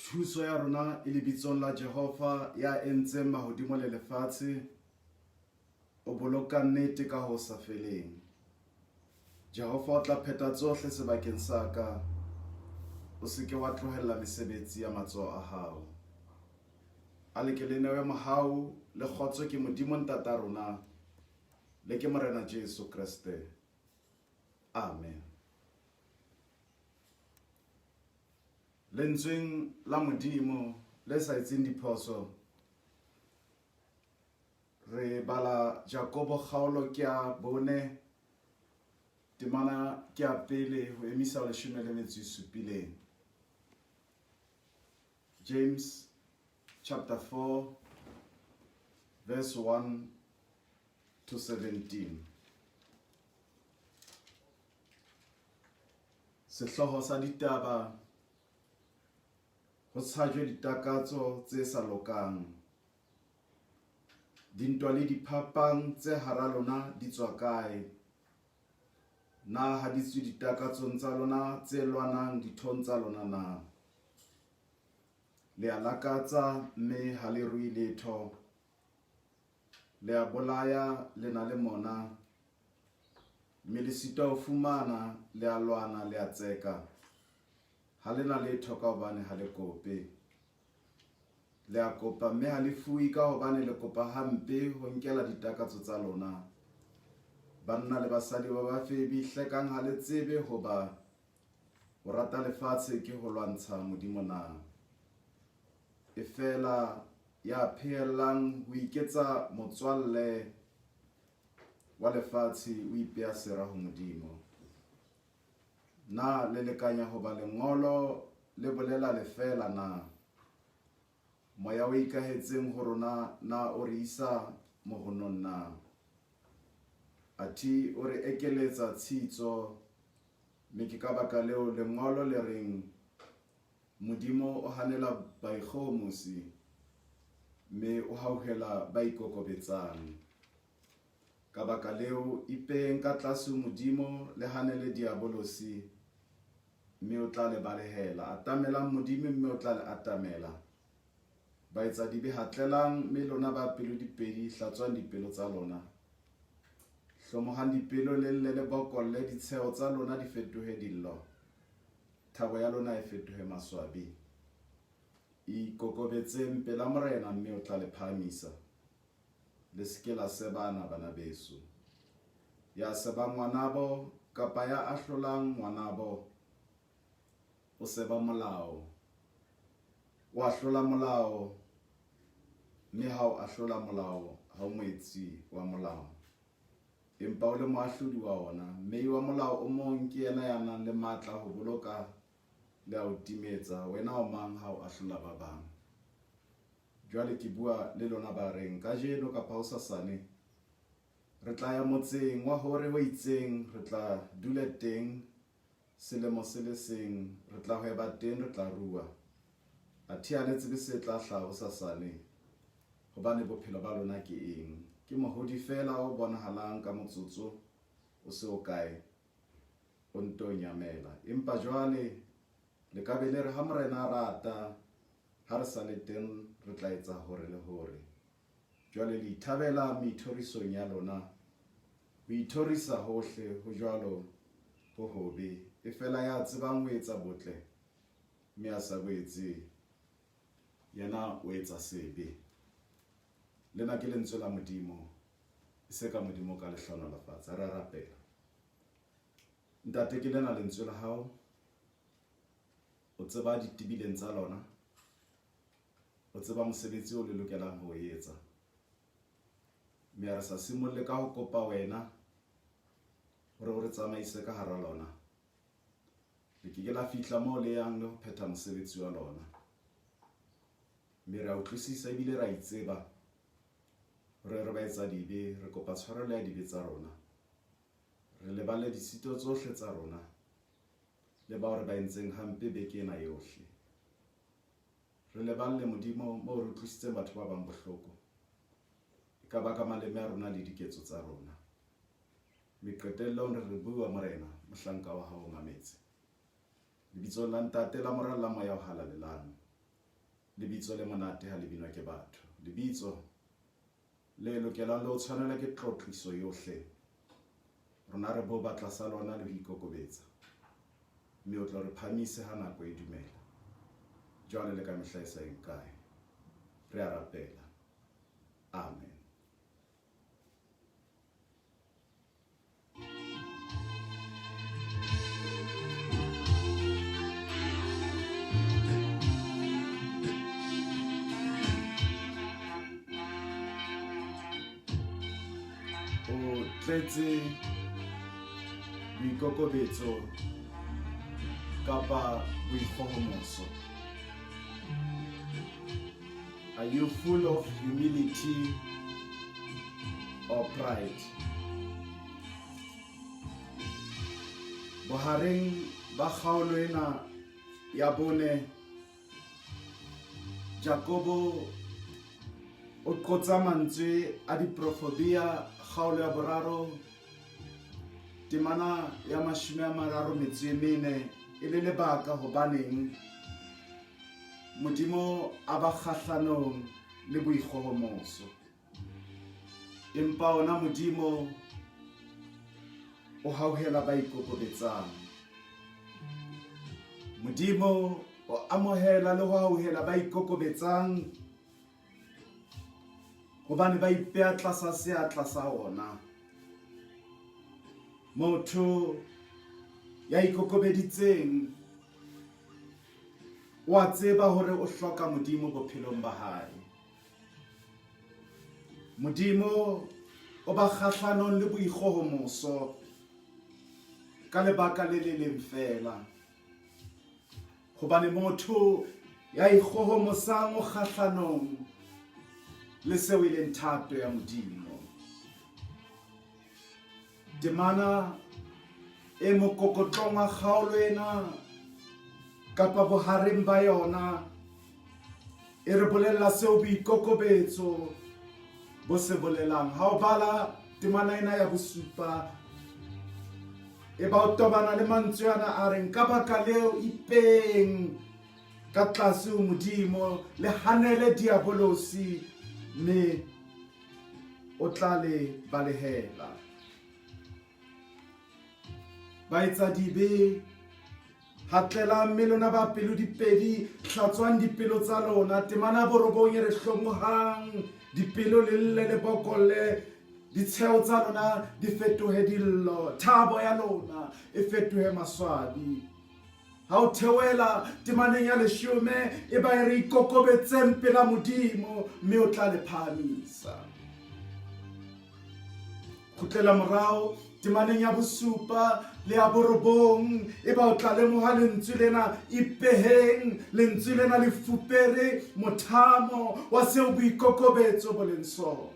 Thuso ya rona e lebitsong la Jehova ya entseng mahodimo le lefatshe. O boloka nnete ka ho sa feleng. Jehova o tla phetha tsohle sebakeng sa ka. O se ke wa tlohella mesebetsi ya matsoho a hao. A le ke le newe mohau le kgotso ke Modimo Ntata rona le ke Morena Jesu Kreste. Amen. Lentsweng la Modimo le sa etseng diphoso re bala Jakobo kgaolo ke ya bone temana ke ya pele ho emisa leshome le metso e supileng. James chapter 4 verse 1 to 17. Sehlooho sa ditaba, Ho tshajwe ditakatso tse sa lokang. Dintwa le diphapang tse hara lona di tswa kae? Na ha di tswe ditakatsong tsa lona tse lwanang dithong tsa lona na? Le a lakatsa mme ha le rue letho. Le a bolaya, le na le mona, mme le sitwa ho fumana, le a lwana, le a tseka. Ha le na letho ka hobane ha le kope. Le a kopa mme ha le fuwe ka hobane le kopa hampe ho nkela ditakatso tsa lona. Banna le basadi ba bafebi, hlekang ha le tsebe hoba ho rata lefatshe ke ho lwantsha Modimo na? Efela ya phehellang ho iketsa motswalle wa lefatshe o ipea sera ho Modimo. Na le lekanya hoba lengolo le bolela lefeela na? Moya o ikahetseng ho rona na o re isa mohonong na? Athe o re ekeletsa tshitso, mme ke ka baka leo lengolo le reng, Modimo o hanela baikgohomosi, mme o hauhela ba ikokobetsang. Ka baka leo, ipeeng ka tlase ho Modimo, le hanele Diabolosi, mme o tla le balehela. Atamelang Modimo, mme o tla le atamela. Baetsadibe, hatlelang, mme lona ba pelo di pedi, hlatswang dipelo tsa lona. Hlomohang dipelo, le lle, le bokolle, ditsheho tsa lona di fetohe dillo. Thabo ya lona e fetohe maswabi. Ikokobetseng pela Morena mme o tla le phahamisa. Le se ke la sebana, bana beso. Ya sebang ngwanabo kapa ya ahlolang ngwanabo o seba molao. O ahlola molao, mme ha o ahlola molao ha o moetsi wa molao. Empa o le moahlodi wa ona. Mmei wa molao o mong ke yena ya nang le matla a ho boloka le a ho timetsa. Wena o mang ha o ahlola ba bang? Jwale ke bua le lona ba reng, Kajeno kapa hosasane re tla ya motseng wa hore ho itseng, re tla dula teng selemo se le seng, re tla hweba teng, re tla rua. Athe ha le tsebe se tla hlaha hosasane, hobane bophelo ba lona ke eng? Ke mohodi feela o bonahalang ka motsotso o se okae, o ntoo nyamela. Empa jwale le ka be le re, Ha Morena a rata, ha re sa le teng re tla etsa hore le hore. Jwale le ithabela meithorisong ya lona. Ho ithorisa hohle ho jwalo ho hobe. Efela ya tsebang ho etsa botle, mme a sa bo etse, yena o etsa sebe. Lena ke lentswe la Modimo, e se ka Modimo o ka le hlohonolofatsa. Re a rapela. Ntate, ke lena lentswe la hao. O tseba ditebileng tsa lona. O tseba mosebetsi o le lokelang ho o etsa. Mme a re sa simolle ka ho kopa wena hore o re tsamaise ka hara lona. Le ke ke la fihla moo le yang le ho phetha mosebetsi wa lona. Mme re a utlwisisa ebile re a itseba hore re baetsadibe, re kopa tshwarelo ya dibe tsa rona. Re lebale ditshito tsohle tsa rona le bao re ba entseng hampe beke ena yohle. Re leballe, Modimo, moo re utlwisitseng batho ba bang bohloko, e ka ba ka maleme a rona le diketso tsa rona. Mme qetellong re re, Bua, Morena, mohlanka wa Hao o mametse. Lebitsong la Ntate, la Mora le la Moya o Halalelang. Lebitso le monate ha le binwa ke batho. Lebitso le lokelang le ho tshwanelwa ke tlotliso yohle. Rona re boba tlasa lona le ho ikokobetsa, mme o tla re phamise ha nako e dumela, jwale le ka mehla e sa yeng kae. Re a rapela. Amen. O tletse boikokobetso kapa boikgohomoso? Are you full of humility or pride? Bohareng ba kgaolo ena ya bone, Jakobo o qotsa mantswe a diprofobia kgaolo ya boraro temana ya 34 e le lebaka hobaneng Modimo a ba kgahlanong le boikgohomoso. Empa ona Modimo o hauhela ba ikokobetsang. Modimo o amohela le ho hauhela ba ikokobetsang hobane ba ipea tlasa seatla sa ona. Motho ya ikokobeditseng o a tseba hore o hloka Modimo bophelong ba hae. Modimo o ba kgahlanong le boikgohomoso ka lebaka le le leng feela, hobane motho ya ikgohomosang o kgahlanong le seo e leng thato ya Modimo. Temana e mokokotlong wa kgaolo ena kapa bohareng ba yona e re bolella seo boikokobetso bo se bolelang. Ha o bala temana ena ya bosupa, e ba o tobana le mantswe ana a reng, ka baka leo ipeng ka tlase ho Modimo, le hanele diabolosi, mme o tla le balehela. Baetsadibe, hatlelang mme lona ba pelo di pedi, hlatswang dipelo tsa lona. Temana borobong e re hlomohang dipelo, le lle le bokolle, ditsheo tsa lona di fetohe dillo, thabo ya lona e fetohe maswabi. Ha o theohela temaneng ya leshome, e ba e re ikokobetseng pela Modimo, mme o tla le phahamisa. Kgutlela morao temaneng ya bosupa le ya borobong, e ba o tla lemoha lentswe lena ipeheng. Lentswe lena le fupere mothamo wa seo boikokobetso bo leng sona.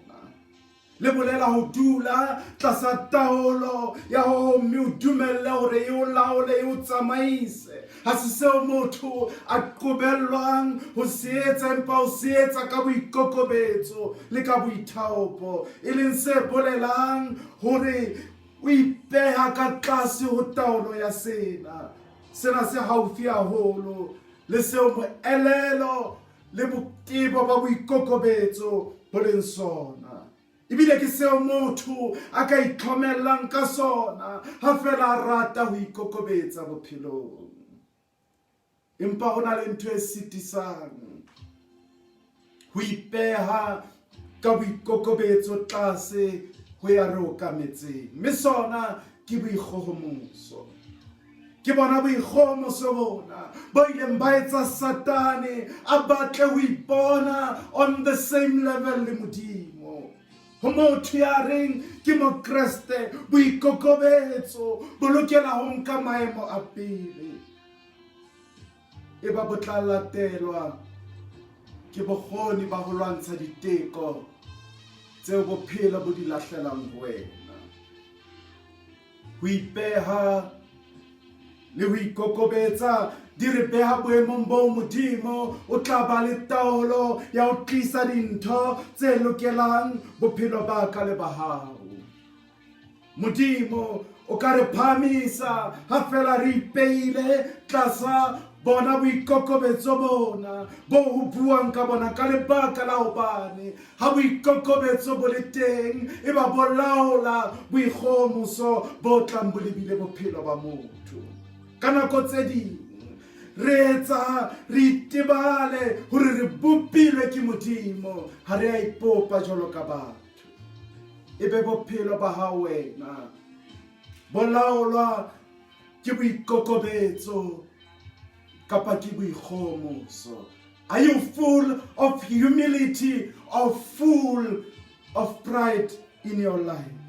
Le bolela ho dula tlasa taolo ya ho mme o dumelle hore e o laole, e o tsamaise. Ha se seo motho a qobellwang ho se etsa, empa o se etsa ka boikokobetso le ka boithaopo, e leng se bolelang hore o ipeha ka tlase ho taolo ya sena. Sena se haufi haholo le seo moelelo le botebo ba boikokobetso bo leng sona. Ebile ke seo motho a ka itlhomellang ka sona ha feela a rata ho ikokobetsa bophelong. Empa ho na le ntho e sitisang ho ipeha ka boikokobetso tlase ho ya re okametseng, mme sona ke boikgohomoso. Ke bona boikgohomoso bona bo ileng ba etsa Satane a batle ho ipona on the same level le Modimo. Ho motho ya reng ke Mokreste, boikokobetso bo lokela ho nka maemo a pele. E ba bo tla latelwa ke bokgoni ba ho lwantsha diteko tseo bophelo bo di lahlelang ho wena. Ho ipeha le ho ikokobetsa di re beha boemong boo Modimo o tla ba le taolo ya ho tlisa dintho tse lokelang bophelo ba ka le ba hao. Modimo o ka re phahamisa ha feela re ipeile tlasa Bona boikokobetso bona bo ho buang ka bona ka lebaka la hobane ha boikokobetso bo le teng e ba bo laola boikgohomoso bo tlang bo lebile bophelo ba motho. Ka nako tse ding re etsa re itebale hore re bopilwe ke Modimo, ha re a ipopa jwalo ka batho. E be bophelo ba hao wena bo laolwa ke boikokobetso kapa ke boikgohomoso. Are you full of humility or full of pride in your life?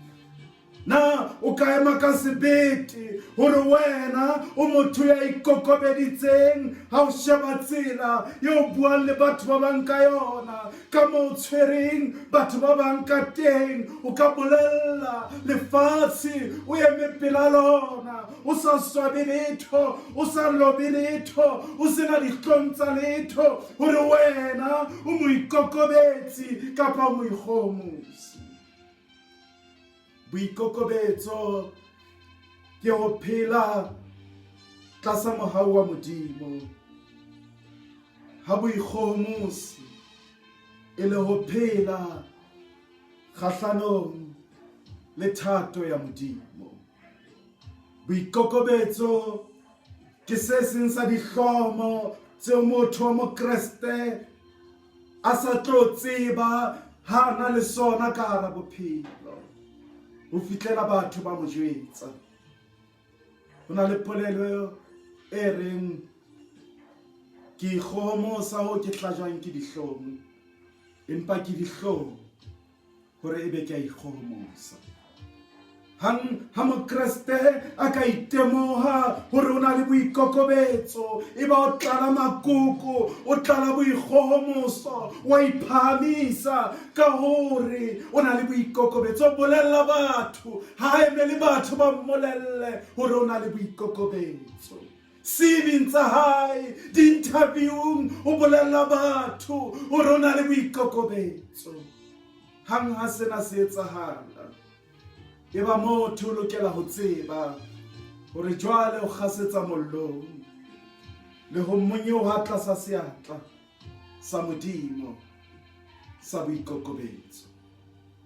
Na o ka ema ka sebete hore wena o motho ya ikokobeditseng ha o sheba tsela eo buang le batho ba bang ka yona, ka moo o tshwereng batho ba bang ka teng? O ka bolella lefatshe o eme pela lona o sa swabe letho, o sa lobe letho, o sena dihlong tsa letho hore wena o moikokobetsi kapa o moikgohomosi. Boikokobetso ke ho phela tlasa mohau wa Modimo, ha boikgohomosi e le ho phela kgahlanong le thato ya Modimo. Boikokobetso ke se seng sa dihlomo tseo motho wa Mokreste a sa tlo tseba ha a na le sona ka hara bophelo ho fihlela batho ba mo jwetsa. Ho na le polelo e reng ke ikgohomosa ho ke hlajwang ke dihlong, empa ke dihlong hore ebe ke a ikgohomosa. Hang ha Mokreste a ka itemoha hore o na le boikokobetso, e ba o tlala makoko, o tlala boikgohomoso, wa iphahamisa ka hore o na le boikokobetso. O bolella batho, ha a emele batho ba mmolelle hore o na le boikokobetso. CV-ing tsa hae, di-interview-ung, o bolella batho hore o na le boikokobetso. Hang ha sena se etsahala, e ba motho o lokela ho tseba hore jwale o kgasetsa mollong le ho monyoha tlasa seatla sa Modimo sa boikokobetso,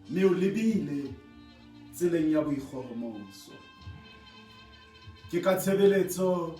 mme o lebile tseleng ya boikgohomoso. Ke ka tshebeletso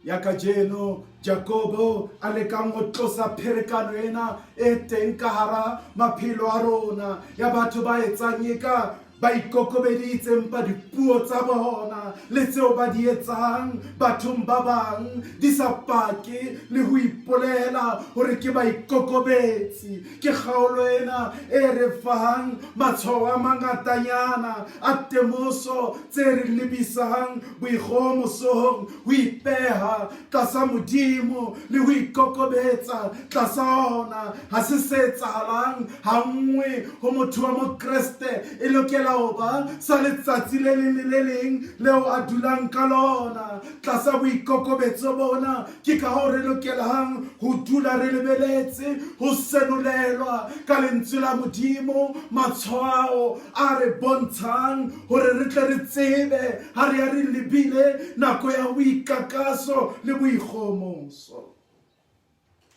ya kajeno Jakobo a lekang ho tlosa pherekano ena e teng ka hara maphelo a rona ya batho ba etsang eka ba ikokobeditse, empa dipuo tsa bona le tseo ba di etsang bathong ba bang di sa pake le ho ipolela hore ke baikokobetsi. Ke kgaolo ena e re fang matshwao a mangatanyana a temoso tse re lebisang boikgohomosong, ho ipeha tlasa Modimo le ho ikokobetsa tlasa ona. Ha se se etsahalang hanngwe ho motho wa Mokreste, e lokela ho ba sa letsatsi le leng le le leng leo a dulang ka lona tlasa boikokobetso bona. Ke ka hoo re lokelang ho dula re lebeletse ho senolelwa ka lentswe la Modimo matshwao a re bontshang hore re tle re tsebe ha re ya re lebile nako ya boikakaso le boikgohomoso.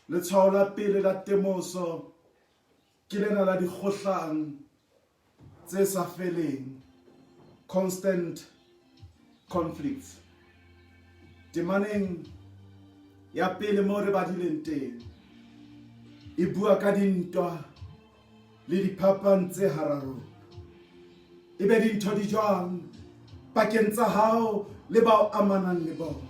Letshwao la pele la temoso ke lena la dikgohlano tse sa feleng, constant conflicts. Temaneng ya pele mo re badileng teng e bua ka dintwa le diphapang tse hara rona. E be dintho di jwang pakeng tsa hao le bao amanang le bona?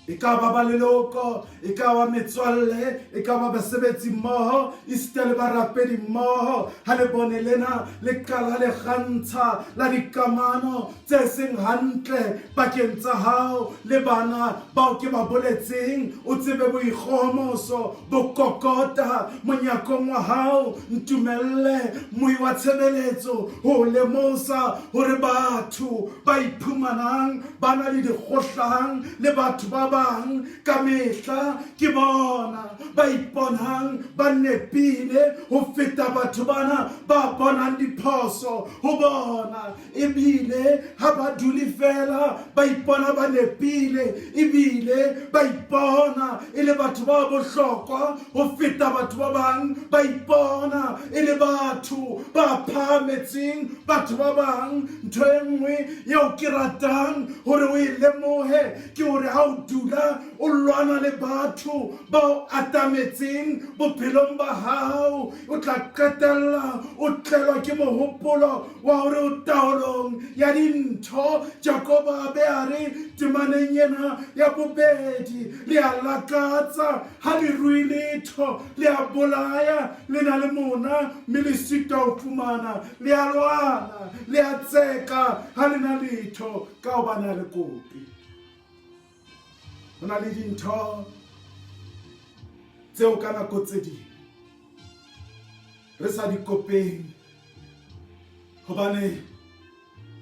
E ka ba ba leloko, e ka ba metswalle, e ka ba basebetsi mmoho, esita le barapedi mmoho. Ha lebone lena le qala le kgantsha la dikamano tse seng hantle pakeng tsa hao le bana bao ke ba boletseng, o tsebe boikgohomoso bo kokota monyakong wa hao. Ntumelle moyi wa tshebeletso ho lemosa hore batho ba iphumanang ba na le dikgohlano le batho ba bang. bang ka mehla ke bona ba iponang ba nepile ho feta batho bana ba bonang diphoso ho bona. Ebile ha ba dule fela ba ipona ba nepile, ebile ba ipona e le batho ba bohlokwa ho feta batho ba bang, ba ipona e le batho ba phahametseng batho ba bang. Ntho e nngwe eo ke ratang hore o e lemohe ke hore ha o dula o lwana le batho ba o atametseng bophelong ba hao, o tla qetella o tlelwa ke mohopolo wa hore o taolong ya dintho. Jakobo a be a re temaneng ena ya bobedi, le a lakatsa ha le rue letho, le a bolaya, le na le mona, mme le sitwa ho fumana, le a lwana, le a tseka ha le na letho, ka hobane ha le kope. Ho na le dintho tseo ka nako tse ding re sa di kopeng hobane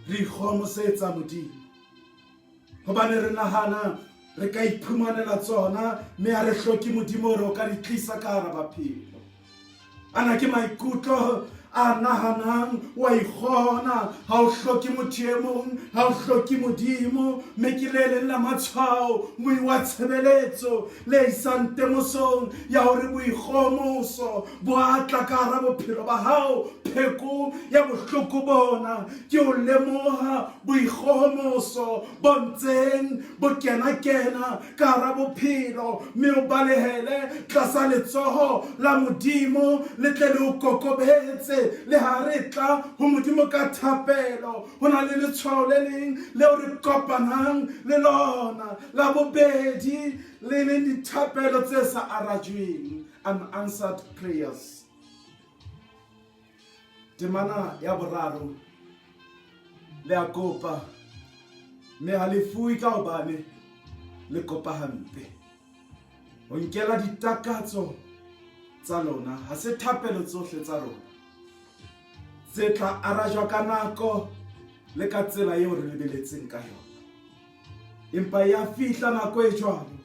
re ikgohomosetsa Modimo, hobane re nahana re ka iphumanela tsona, mme ha re hloke Modimo hore o ka di tlisa ka hara baphelo. Ana ke maikutlo a nahanang wa ikgona, ha o hloke motho e mong, ha o hloke Modimo, mme ke le leng la matshwao moi wa tshebeletso le isang temosong ya hore boikgohomoso bo a tla ka hara bophelo ba hao. Pheko ya bohloko bona ke ho lemoha boikgohomoso bo ntseng bo kena-kena ka hara bophelo, mme o balehele tlasa letsoho la Modimo le tle le o kokobetse. Le ha re tla ho Modimo ka thapelo, ho na le letshwao le leng leo re kopanang le lona la bobedi, le leng dithapelo tse sa arajweng, unanswered prayers. Temana ya boraro, le a kopa mme ha le fuwe ka hobane le kopa hampe, ho nkela ditakatso tsa lona. Ha se thapelo tsohle tsa rona tse tla arajwa ka nako le ka tsela eo re lebeletseng ka yona, empa ya fihla nako e jwalo,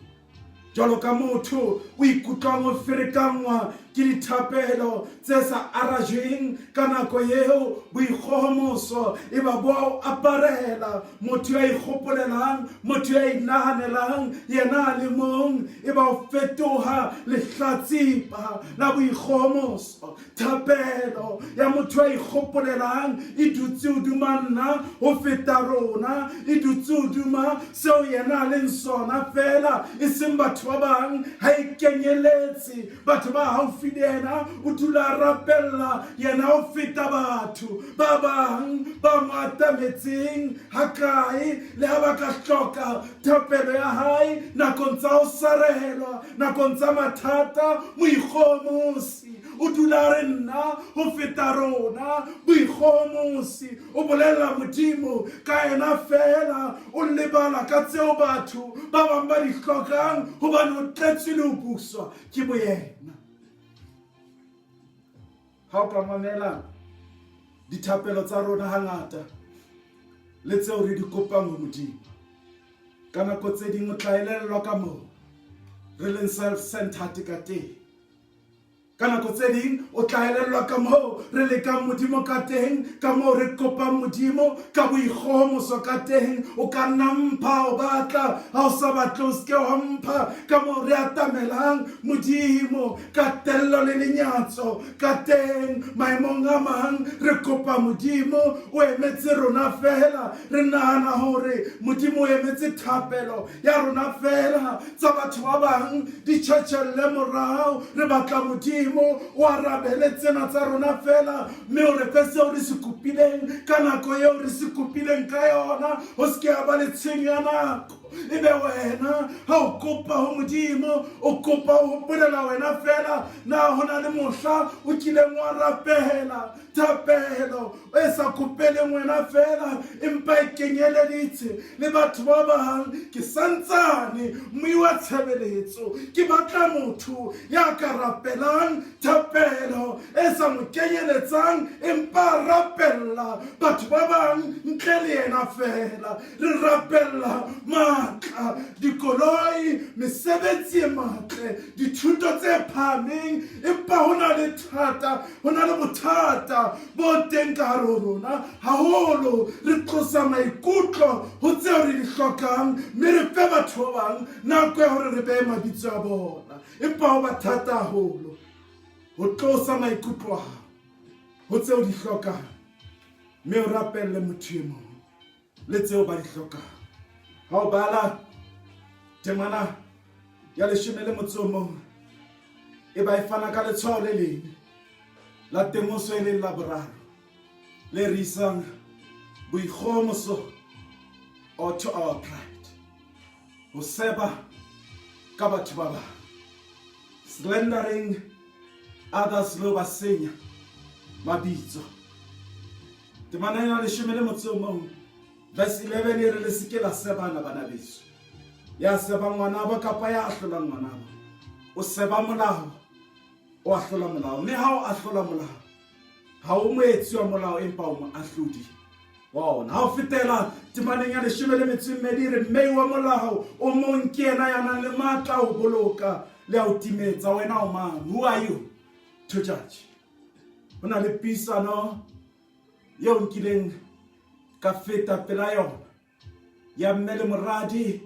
jwalo ka motho o ikutlwang o ferekanngwa ke dithapelo tse sa arajweng ka nako eo, boikgohomoso e ba bo a o aparela. Motho ya ikgopolelang, motho ya inahanelang yena a le mong, e ba o fetoha lehlatsipa la boikgohomoso. Thapelo ya motho ya ikgopolelang e dutse hodima nna ho feta rona, e dutse hodima seo yena a leng sona feela, e seng batho ba bang. Ha e kenyeletse batho ba haufi le yena, o dula a rapella yena ho feta batho ba bang ba mo atametseng hakae. Le ha ba ka hloka thapelo ya hae nakong tsa ho sarehelwa, nakong tsa mathata, moikgohomosi o dula a re nna ho feta rona. Boikgohomosi o bolella Modimo ka yena feela, o lebala ka tseo batho ba bang ba di hlokang, hobane o tletswe le ho buswa ke boyena. Ha o ka mamela dithapelo tsa rona hangata le tseo re di kopang ho Modimo, ka nako tse ding o tla elellwa ka moo re leng self-centered ka teng. Ka nako tse ding o tla elellwa ka moo re lekang Modimo ka teng, ka moo re kopang Modimo ka boikgohomoso ka teng. O ka nna mpha o batla, ha o sa batle o seke wa mpha. Ka moo re atamelang Modimo ka tello le lenyatso ka teng. Maemong a mang re kopa Modimo o emetse rona feela, re nahana hore Modimo o emetse thapelo ya rona feela, tsa batho ba bang di tjhetjhelle morao. Re batla Modimo o arabele tsena tsa rona feela, mme o re fe seo re se kopileng ka nako eo re se kopileng ka yona, ho se ke ya ba le tshenyo ya nako. E be wena ha o kopa ho Modimo, o kopa o hopolela wena feela. Na ho na le mohla o kileng wa rapela thapelo e sa kopeleng wena feela, empa e kenyeleditse le batho ba bang? Ke santsane moi wa tshebeletso, ke batla motho ya ka rapelang thapelo e sa mo kenyeletsang, empa a rapella batho ba bang ntle le yena feela. Re rapella matla. matla, dikoloi, mesebetsi e matle, dithuto tse phahameng, empa ho na le thata, ho na le bothata bo teng ka hare ho rona haholo. Re tlosa maikutlo ho tseo re di hlokang mme re fe batho ba bang nako ya hore re behe mabitso a bona. Empa ho ba thata haholo ho tlosa maikutlo a hao ho tseo di hlokang mme o rapelle motho e mong le tseo ba di hlokang. Ha o bala temana ya 11 e ba e fana ka letshwao le leng la temoso e leng la boraro le re isang boikgohomoso or to our pride, ho seba ka batho ba bang, slandering others le ho ba senya mabitso. Temana ena 11 verse 11 e re le se ke la sebana bana beso. Ya sebang ngwanabo kapa ya ahlolang ngwanabo o seba molao, o ahlola molao, mme ha o ahlola molao ha o moetsi wa molao empa o moahlodi wa ona. Ha o fetela temaneng ya 12 re mmei wa molao o mong ke yena ya nang le matla a ho boloka le a ho timetsa. Wena o mang? Who are you to judge? Ho na le puisano eo nkileng ka feta pela yona ya mme le moradi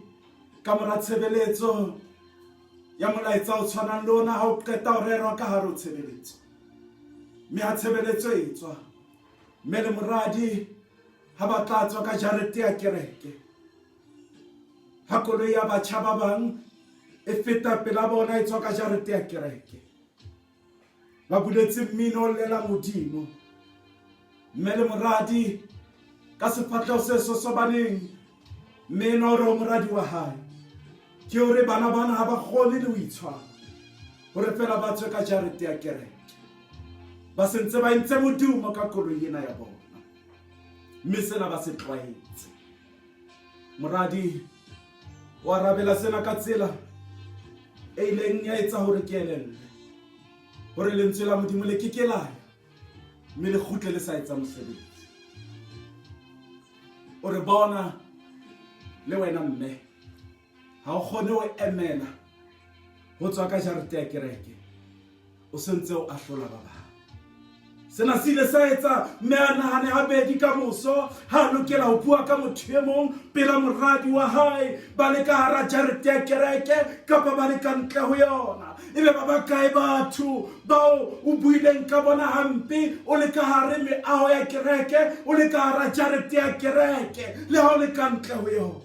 ka mora tshebeletso ya molaetsa o tshwanang le ona ha o qeta ho rerwa ka hare ho tshebeletso. Mme ha tshebeletso e tswa, mme le moradi ha ba tla tswa ka jarete ya kereke, ha koloi ya batjha ba bang e feta pela bona e tswa ka jarete ya kereke, ba buletse mmino o llela Modimo. Mme le moradi ka sefatlhego se sosobaneng, mme ena o re ho moradi wa hae, ke hore bana bana ha ba kgone le ho itshwara hore fela ba tswe ka jarete ya kereke, ba sentse ba entse modumo ka koloi ena ya bona, mme sena ba se tlwaetse. Moradi o arabela sena ka tsela e ileng ya etsa hore ke elellwe hore lentswe la Modimo le ke ke la ya mme le kgutle le sa etsa mosebetsi. O re bona le wena mme ha o kgone ho emela ho tswa ka jarete ya kereke, o sentse o ahlola ba bang. Sena se ile sa etsa mme a nahane habedi ka moso ha a lokela ho bua ka motho e mong pela moradi wa hae, ba le ka hara jarete ya kereke kapa ba le ka ntle ho yona. Ebe ba bakae batho bao o buileng ka bona hampe o le ka hare meaho ya kereke, o le ka hara jarete ya kereke, le ha o le ka ntle ho yona?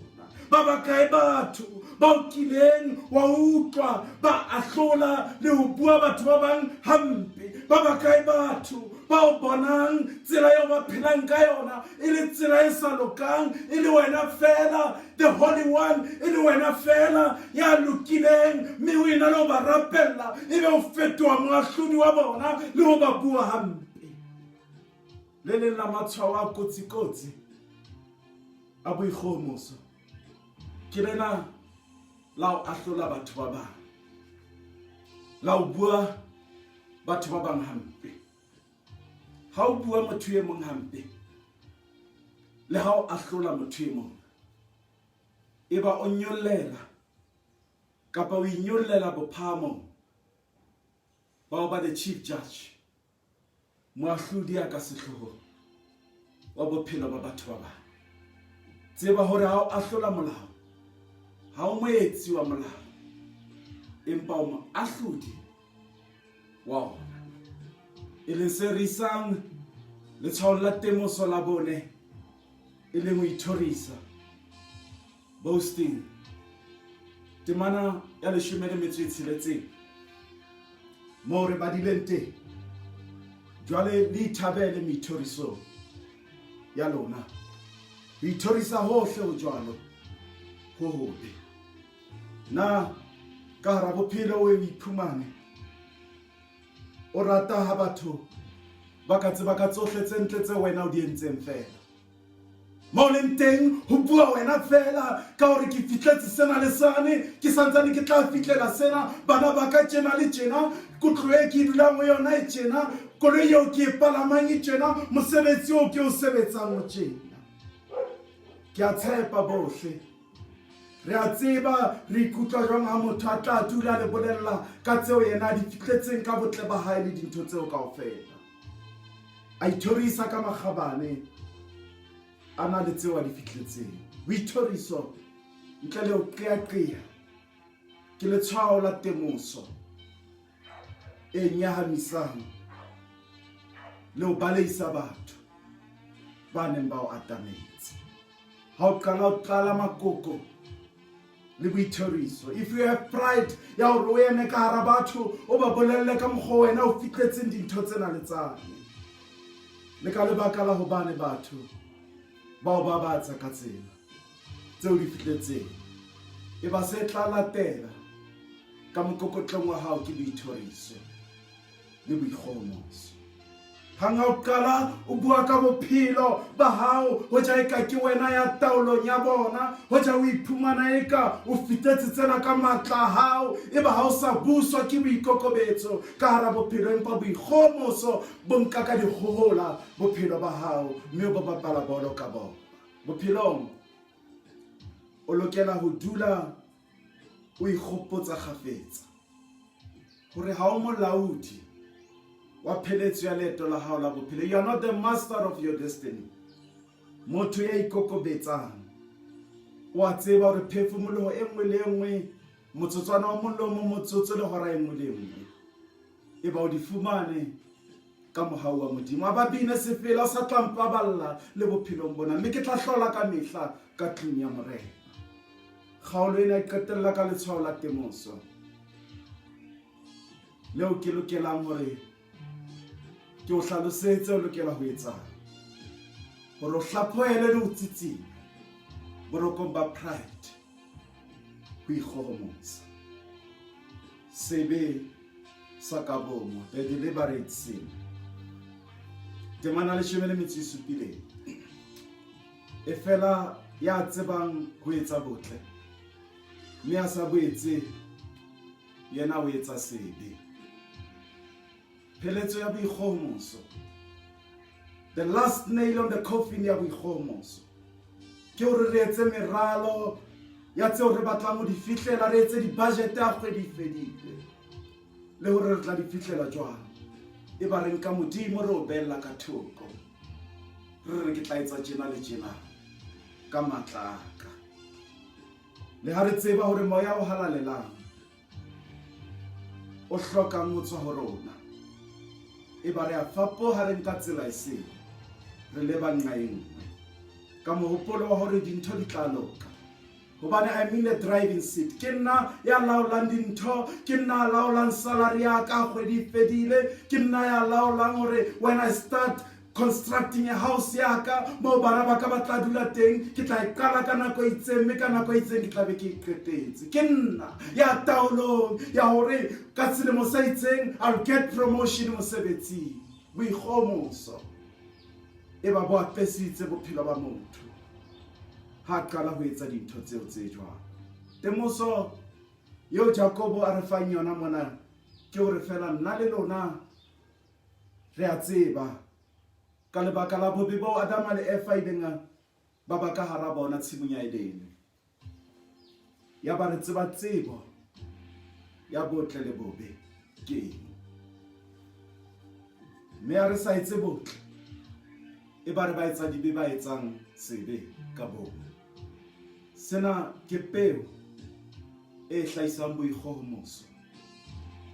Ba bakae batho ba o kileng wa utlwa ba ahlola le ho bua batho ba bang hampe? Ba bakae batho ba o bonang tsela eo ba phelang ka yona e le tsela e sa lokang, e le wena fela the holy one, e le wena fela ya lokileng, mme o ena le ho ba rapella ebe o fetoha moahlodi wa bona le ho ba bua hampe? Le leng la matshwao a kotsi-kotsi a boikgohomoso ke lena la ho ahlola batho ba bang, la ho bua batho ba bang hampe. Ha o bua motho e mong hampe le ha o ahlola motho e mong, e ba o nyollela kapa o inyollela bophahamong ba ho ba the chief judge, moahlodi ya ka sehloohong wa bophelo ba batho ba bang. Tseba hore ha o ahlola molao, ha o moetsi wa molao, empa o moahlodi wa ona, e leng se re isang letshwaong la temoso la bone, e leng ho ithorisa, boasting. Temana ya 16 moo re badileng teng, jwale le ithabele meithorisong ya lona. Ho ithorisa hohle ho jwalo ho hobe. Na ka hara bophelo o e o iphumane o rata ha batho ba ka tseba ka tsohle tse ntle tse wena o di entseng feela? Mo leng teng ho bua wena fela ka hore ke fihletse sena le sane, ke santsane ke tla fihlela sena, bana ba ka tjena le tjena, kotlo e ke dulang ho yona e tjena, koloi eo ke e palamang e tjena, mosebetsi oo ke o sebetsang o tjena. Ke a tshepa bohle Re a tseba re ikutlwa jwang ha motho a tla dula le bolella ka tseo yena a di fihletseng ka botle ba hae le dintho tseo kaofela. A ithorisa ka makgabane a na le tseo a di fihletseng. Boithoriso ntle le ho qeaqea ke letshwao la temoso e nyahamisang le ho baleisa batho ba neng ba o atametse. Ha o qala o tlala makoko le boithoriso, if you have pride ya hore o eme ka hara batho o ba bolelle ka mokgwa wena o fihletseng dintho tsena le tsane, le ka lebaka la hobane batho ba o babatsa ka tsela tseo di fihletseng, e ba se tla latela ka mokokotlong wa hao ke boithoriso le boikgohomoso. Hang ha o qala o bua ka bophelo ba hao, hoja eka ke wena ya taolong ya bona, hoja o iphumana eka o fitetse tsena ka matla a hao, eba ha o sa buswa ke boikokobetso ka hara bophelo, empa boikgohomoso bo nka ka dikgohola bophelo ba hao mme o bo bapala bolo ka bona. Bophelong o lokela ho dula o ikgopotsa kgafetsa hore ha o molaodi wa pheletso ya leeto la hao la bophelo. You are not the master of your destiny. Motho ya ikokobetsang o a tseba hore phefumoloho e nngwe le e nngwe, motsotswana wa mong le o mong, motsotso le hora e nngwe le e nngwe, e ba o di fumane ka mohau wa Modimo. A ba bine sefela o sa tla mpaballa le bophelong bona, mme ke tla hlola ka mehla ka tlung ya Morena. Kgaolo ena e qetella ka letshwao la temoso leo ke lokelang hore ke o hlalosetse o lokela ho etsang hore o hlaphohele le ho tsitsinya borokong ba pride, ho ikgohomosa, sebe sa ka bomo, the deliberate sin. Temana 17. E fela ya tsebang ho etsa botle mme a sa bo etse, yena o etsa sebe. Pheletso ya boikgohomoso, the last nail on the coffin ya boikgohomoso, ke hore re etse meralo ya tseo re batlang ho di fihlela, re etse di-budget ya kgwedi e fedile le hore re tla di fihlela jwang. E ba re nka Modimo re o beella ka thoko, re re ke tla etsa tjena le tjena ka matla a ka. Le ha re tseba hore moya o halalelang o hlokang ho tswa ho rona, e ba re a fapoha, re nka tsela e sele, re leba nqa e nngwe ka mohopolo wa hore dintho di tla loka, hobane I'm in the driving seat, ke nna ya laolang dintho, ke nna ya laolang salary ya ka kgwedi e fedile, ke nna ya laolang hore when I start constructing a house ya ka moo bana ba ka ba tla dula teng, ke tla e qala ka nako e itseng, mme ka nako e itseng ke tla be ke e qetetse. Ke nna ya taolong ya hore ka selemo se itseng I'll get promotion mosebetsing. Boikgohomoso e ba bo apesitse bophelo ba motho ha qala ho etsa dintho tseo tse jwalo. Temoso eo Jakobo a re fang yona mona ke hore fela nna le lona re a tseba ka lebaka la bobe boo Adama le Eva ileng ba ba ka hara bona tshimong ya Edene, ya ba re tseba tsebo ya botle le bobe ke eng, mme ha re sa etse botle e ba re ba etsa dibe, ba etsang sebe ka bomo. Sena ke peo e hlahisang boikgohomoso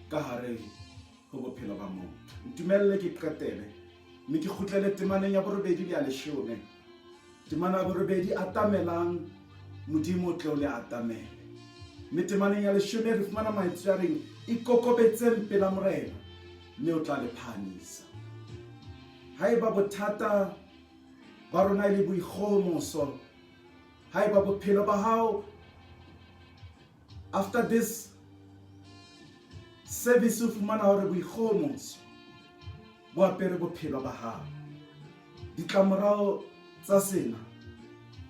ka hare ho bophelo ba motho. Ntumelle ke qetele mme ke kgutlele temaneng ya 8 le ya 10. Temana ya 8, atamelang Modimo o tle o le atamele. Mme temaneng ya 10 re fumana maitswe a reng, ikokobetseng pela Morena mme o tla le phahamisa. Haeba bothata ba rona e le boikgohomoso, haeba bophelo ba hao after this service o fumana hore boikgohomoso bo apere bophelo ba hao, ditlamorao tsa sena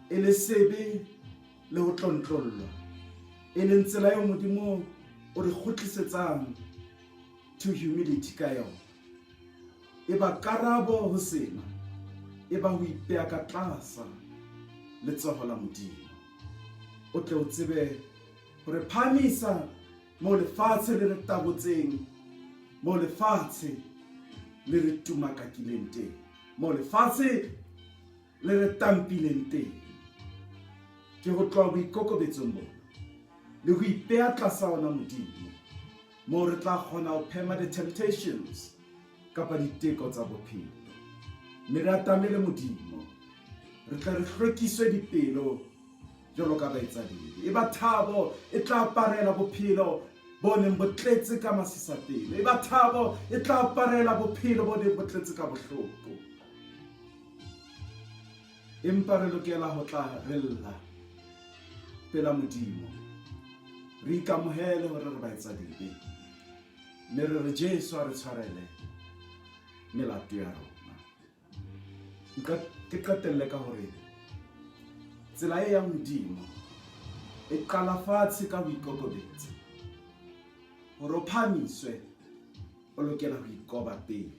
e le sebe le ho tlontlollwa, e leng tsela eo Modimo o re kgutlisetsang to humility ka yona. E ba karabo ho sena e ba ho ipeha ka tlasa letsoho la Modimo. O tle o tsebe ho re phahamisa moo lefatshe le re tabotseng, moo lefatshe le re tumakakileng teng, moo lefatshe le re tampileng teng. Ke ho tloha boikokobetsong bona le ho ipeha tlasa ona Modimo, moo re tla kgona ho phema the-temptations kapa diteko tsa bophelo, mme re atamele Modimo, re tle re hlwekiswe dipelo jwalo ka baetsadibe. E ba thabo e tla aparela bophelo bo neng bo tletse ka masisapelo. E ba thabo e tla aparela bophelo bo neng bo tletse ka bohloko. Empa re lokela ho tla re lla pela Modimo, re ikamohele hore re baetsadibe, mme re re Jesu a re tshwarele melato ya rona. Ke qetelle ka hore tsela e yang hodimo e qala fatshe ka ho ikokobetsa. Hore o phahamiswe, o lokela ho ikoba pele.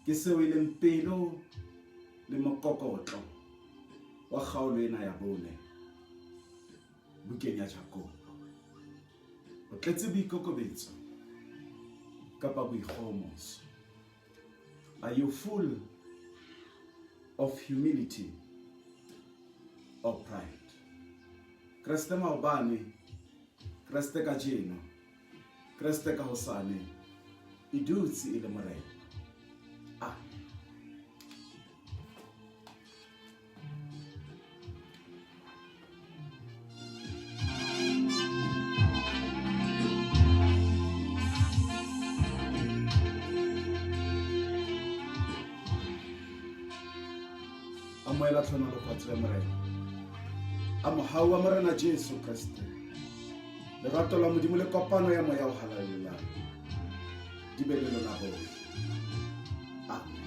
Ke seo e leng pelo le mokokotlo wa kgaolo ena ya bone bukeng ya Jakobo. O tletse boikokobetso kapa boikgohomoso. Are you full of humility or pride? Kreste maobane, Kreste kajeno, Kreste ka hosane e dutse e le Morena. Amen. Amohela tlhonolofatso ya Morena. A mohau wa Morena Jesu Kreste, lerato la Modimo le kopano ya Moya o Halalelang di be le lona bohle. Amen.